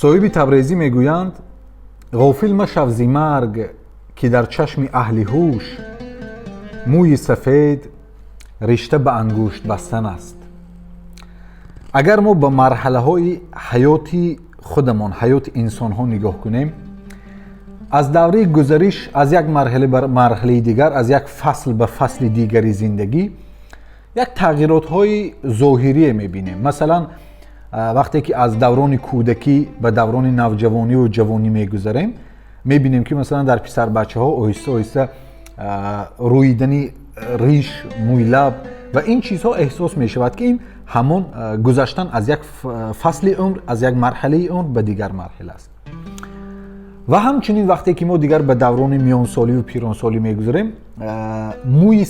Соҳиби Табрезӣ мегӯянд: ғофил машав зи марг, ки дар чашми аҳли ҳуш мӯи сафед ришта ба ангушт бастан аст. Агар мо ба марҳалаҳои ҳаёти худамон, ҳаёти инсонҳо нигоҳ кунем, аз давраи гузариш аз як марҳала ба марҳалаи дигар, аз як фасл ба фасли дигари зиндагӣ як тағйиротҳои зоҳирие мебинем. Масалан, вақте ки аз даврони кӯдакӣ ба даврони навҷавониву ҷавонӣ мегузарем, мебинем, ки масалан дар писарбачаҳо оҳиста оҳиста рӯидани риш, мӯйлаб ва ин чизҳо эҳсос мешавад, ки ин ҳамон гузаштан аз як фасли умр, аз як марҳалаи умр ба дигар марҳала аст. Ва ҳамчунин вақте ки мо дигар ба даврони миёнсоливу пиронсолӣ мегузарем, мӯи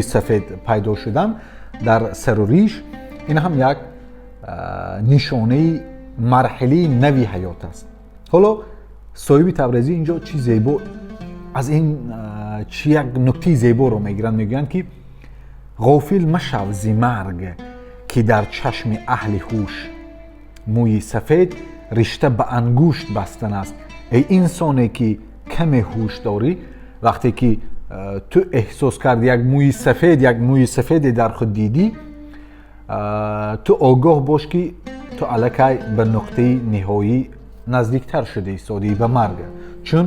сафед пайдо шудан дар сару риш, ин ҳам як нишонаи марҳилаи нави ҳаёт аст. Ҳоло соҳиби Табрезӣ инҷо чӣ зебо аз ин чӣ як нуктаи зеборо мегиранд. Мегӯянд, ки ғофил машав зи марг, ки дар чашми аҳли ҳуш мӯи сафед ришта ба ангушт бастан аст. Эй инсоне, ки каме ҳуш дорӣ, вақте ки ту эҳсос карди, як мӯи сафеде дар худ дидӣ, ту огоҳ бош, ки ту аллакай ба нуқтаи ниҳоӣ наздиктар шуда истодӣ, ба марг. Чун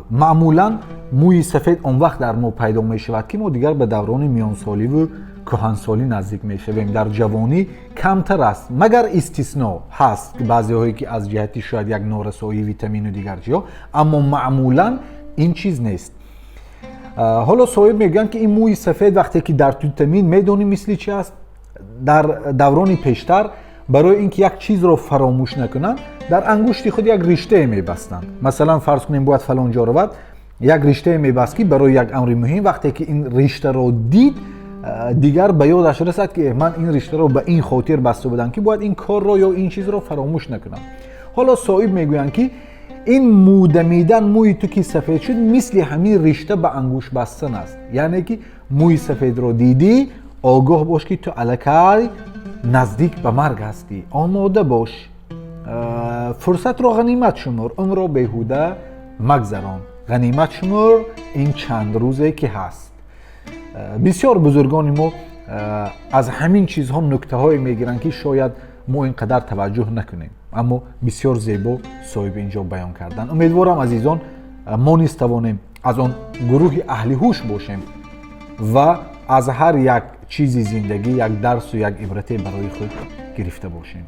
маъмулан мӯи сафед он вақт дар мо пайдо мешавад, ки мо дигар ба даврони миёнсоливу кӯҳансолӣ наздик мешавем. Дар ҷавонӣ камтар аст, магар истисно ҳаст, баъзеҳое ки аз ҷиҳати шояд як норасоии витамину дигар чиҳо, аммо маъмулан ин чиз нест. Ҳоло соҳиб мегӯянд, ки ин мӯи сафед вақте ки дар ту тамин, медонӣ мисли чи аст? Дар даврони пештар барои ин ки як чизро фаромӯш накунанд, дар ангушти худ як риштае мебастанд. Масалан, фарз кунем, бояд фалон ҷо равад, як риштае мебаст, ки барои як амри муҳим вақте ки ин риштаро дид, дигар ба ёдаш расад, ки ман ин риштаро ба ин хотир баста будам, ки бояд ин корро ё ин чизро фаромӯш накунам. Ҳоло соҳиб мегӯянд, ки ин мӯдамидан, мӯи ту ки сафед шуд, мисли ҳамин ришта ба ангушт бастан аст. Яъне ки мӯи сафедро дидӣ, огоҳ бош, ки ту аллакай наздик ба марг ҳастӣ. Омода бош, фурсатро ғанимат шумор, умрро беҳуда магзарон, ғанимат шумор ин чанд рӯзе ки ҳаст. Бисёр бузургони мо аз ҳамин чизҳо нуктаҳое мегиранд, ки шояд мо ин қадар таваҷҷӯҳ накунем, аммо бисёр зебо соҳиби инҷо баён карданд. Умедворам, азизон, мо низ тавонем аз он гурӯҳи аҳли ҳуш бошем ва аз ҳар як чизи зиндагӣ як дарсу як ибрате барои худ гирифта бошем.